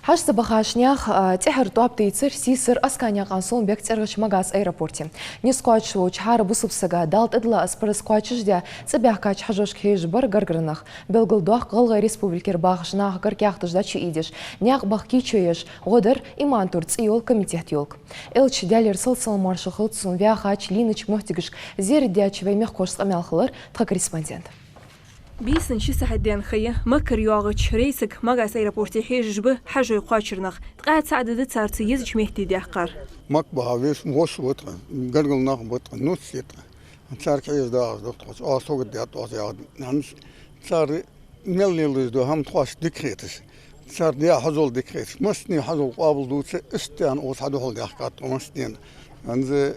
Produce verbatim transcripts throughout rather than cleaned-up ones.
Хьажцӏа бахача наьха, а, тӏехьара тоаба тӏаийцар сийсара Осканаькъан Сулумбека цӏерагӏча Магас аэропорте. Низ кхоачаш волча хӏара бусалба сага Дала тӏадилла из параз кхоачашдаь, цӏабаьхкача хьажошка хьежаш бар гаргара нах. Белгалдоаккх ГӀалгӀай Республикера бахача нахагара каьхаташ дӏачуийдеш, наькъа баха кийчо еш гӏо дар «Иман тур» цӏи йола комитета йолга. Элча, Даьлера салам-моаршал хилда цунна, ваьхача, лийннача моттигашка зерат даьча вай мехкахошца къамаьл хилар тха корреспондента. Бийсан ши сахьат даьнна ха я Маккара йоагӏача рейсага Магас аэропорте хьежаш ба хьажой кхоачара нах. Ткъаь цхьа ди да цар цу езача метте даьккхар. Макка баха вешта воша ва тха, гаргара нах ба тха, нус я тха. Царга хьежа дагӏаш да тхо, оаха сагот даьд оаха яхад. Цар мел лелаш да хӏама тхоашта дика хеташ. Цар даь хьажол дика хеташ. Массане хьажол къоабал дувца, иштта аьнна, укхаза хьадухьал даьхкад тхо массанена. ХӀанз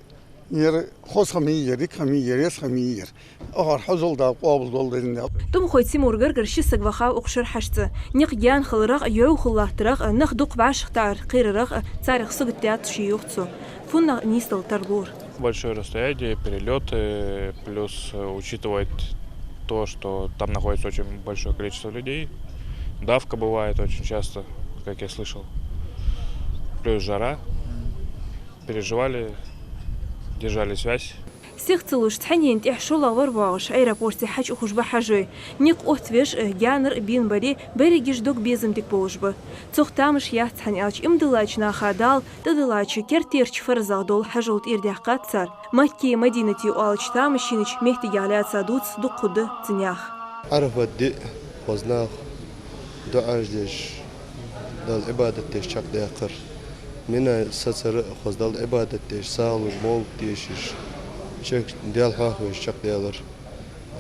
ер хоза хӏама я ер, дика хӏама я ер, еза хӏама я ер. Акхар хьажол Дала къоабал долда из. Тӏумхой Тимура гаргара ши саг вахав укх шера хьажцӏа. Никъ гаьна хиларах а, йӏовхал латтарах а, нах дукха вӏашагӏтӏара кхерарах а царех сагот даьд ший, йоах цо. Фуннагӏа нийсдала тарлора. Большое расстояние, перелёты, плюс, э, учитывать то, что там находится очень большое количество людей. Давка бывает очень часто, как я слышал. Плюс жара. Переживали, держали связь. Сих ца луш, цхьаннена тӏехьа шоллагӏвар воагӏаш, аэропорте хьачуухаш ба хьажой. Никъ оттавеш а, гаьнара а бийна бале, берригаш дог безам дика болаш ба. Цох тамаш яц, хӏана аьлча иман диллача наха Дала тӏадиллача керттерча фаразех дола хьажол тӏера даьккхад цар. Маккеи Мадинатеи оалача тамашийнача моттигех лаьца дувц дукха хургда цу наьха. Ӏарафат ди хоза наха дуӏаш деш, Далла Ӏибадат деш чакхдаьккхар. Мина сацар а хоза Далла Ӏибадат деш, сагӏа луш, мовлат дешаш, чехка Даьла хьоахавеш чакхдаьлар.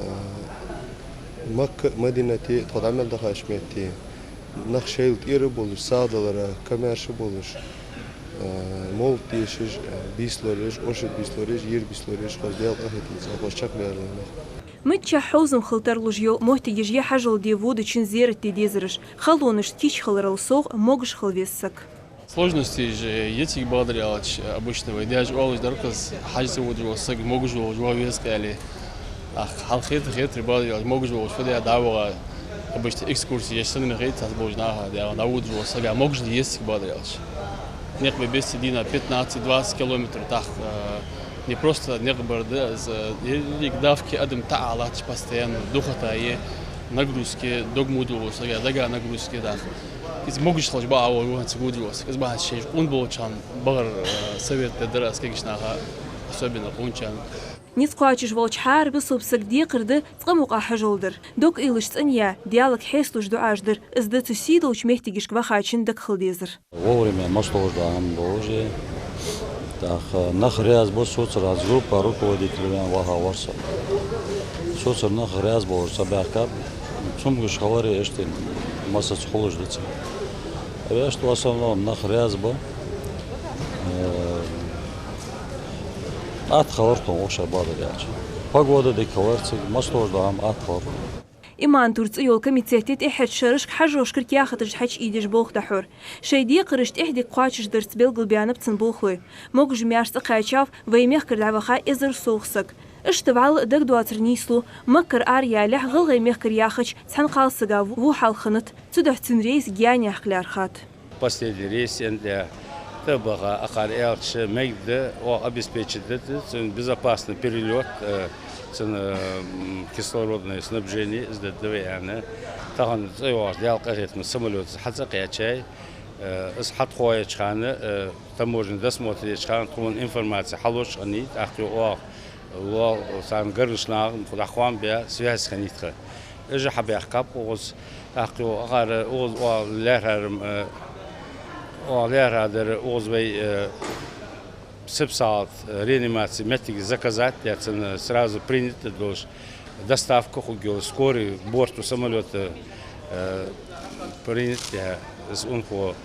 А, Макка а, Мадинате а, тхо дӏа мел дахача метте нах шоайла тӏера а болаш, сагӏа далара камаьрша а болаш, а, мовлат дешаш, а, бийса лораеш, оршот бийса лораеш, ер бийса лораеш, хоза Даьла къахетамца хоза чакхбаьлар нах. Миччахьа хьовзам хила тарлуш йола моттигаш я хьажол де водачун, зерат де дезараш. Халонашта кийча хиларал совгӏа, могаш хила веза саг. Сложности же я цига, бакъдар аьлча, обычно вай даьша оалаш дар укхаза, хьажцӏа водаш вола саг могаш волаш ваха веза-кх аьле. Ах, хьалха хетар-хетар, бакъдар аьлча, могаш волаш фу даь дӏаваха, обычно экскурси еш санна ма хет цхьаболча наха, дӏа-, дӏаводаш вола саг а могаш ле еза цига, бакъдар аьлча. Никъ бе бесса дийнахьа пятнадцать-двадцать километр тӏаккха, э, не просто никъ бар да из, э, еррига давка адам тӏа а латташ постоянно, духьа тӏа е нагрузка, дог ма водаш вола сага, дага нагрузка дӏа. Из могаш хилча бакъахьа ваха веза цига водаш вола саг. Из бахьан шоай къун болча хана бакъдар, э, совет дергдар аз кагийча наха, особенно къуначарна. Низ кхоачаш волча хӏара бусалба сага декхар да цкъа мукъагӏа хьажол дар. Дог уйлаш цӏенъяь, Даьлага хьесталуш дуӏаш дар, из да цу сийдолча моттигашка вахачун дагахьа хила дезар. Вовремя массадолаш да хӏама долаш. ТӀаккха нах раьза ба, соцар аз группа руководитель ваьнна ваха вар со. Соцар нах раьза болаш цхьабаьхкаб, цамогаш хилар а иштта массаза хулаш да цига. Вешта в основном нах раьза ба. Э, атта хилар тхона укх шера, бакъдар аьлча. Погода дика хилар цига, массадолаш да хӏама атта хилар. «Иман тур» цӀи йола комитете тӀехьарча шерашка хьажошкара каьхаташ хьачуийдеш болх дӀахьор. Шоай декхараш тӀехдика кхоачашдарца белгалбаьннаб цун болхлой. Могаш-маьрша цӀакхаьчав вай мехкара дӀаваха эзар совгӀа саг. Иштта вӀалла дагадоацар нийслу, Маккара араяьлча, ГӀалгӀай мехкара яхача цхьан кхалсага во хьалханат, цудухьа цун рейс гаьнех лаьрхӀад. Последний рейс эн тӀа тӀабаха, акхар аьлча, мегаргда, оаха обеспечить дергда цун безопасный перелёт, э, цун, э, м, кислородное снабжение из дергда вай аьнна. Тахан цӀайоагӀаш, Даьла къахетамца, самолётаца хьацӀакхаьчай, э, из хьатӀахоаеча хана, э, таможенный досмотр еча хана тхона информаци хьалош хиннай, тӀаккха оаха лоал царна гаргарча наха дӀахоам баь, связь хиннай тха. Уж хьабаьхкаб укхаза, тӀаккха акхар укхаза оаха лаьрхӀар-м, э, оаха лаьрхӀадар укхаза вай, э, специалист, э, реанимаци моттиг заказать даь, цунна сразу принять долаш, доставка хургйолаш, скорый борту самолёта, э, принять даь, из унахо,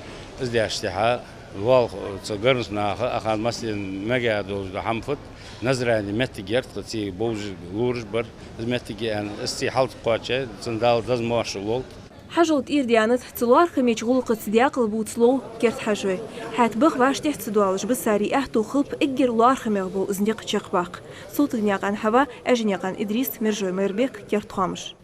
из даьча тӀехьа, лоал цу гаргарча наха, акхар массанена мега долаш да хӀама фуд, Назране моттиг яр тха, цу бовзаш лораш бар из моттиг аьнна, из цу хьалтӀакхоачай, цунна Дала деза-моаршал лолда. Хьажол тӀера даьннад, цу лоархӀамеча гӀулакхаца даькъала бувца лов керда хьажой. ХӀаьта баха вӀаштӀехьа ца доалаш ба цар, из аьттув хилба эггара лоархӀамегӀа бола из никъ чакхбаккха. Султыгнаькъан Хьава, Ажинаькъан Идрис, Мержой Майрбек, «Керда хоамаш».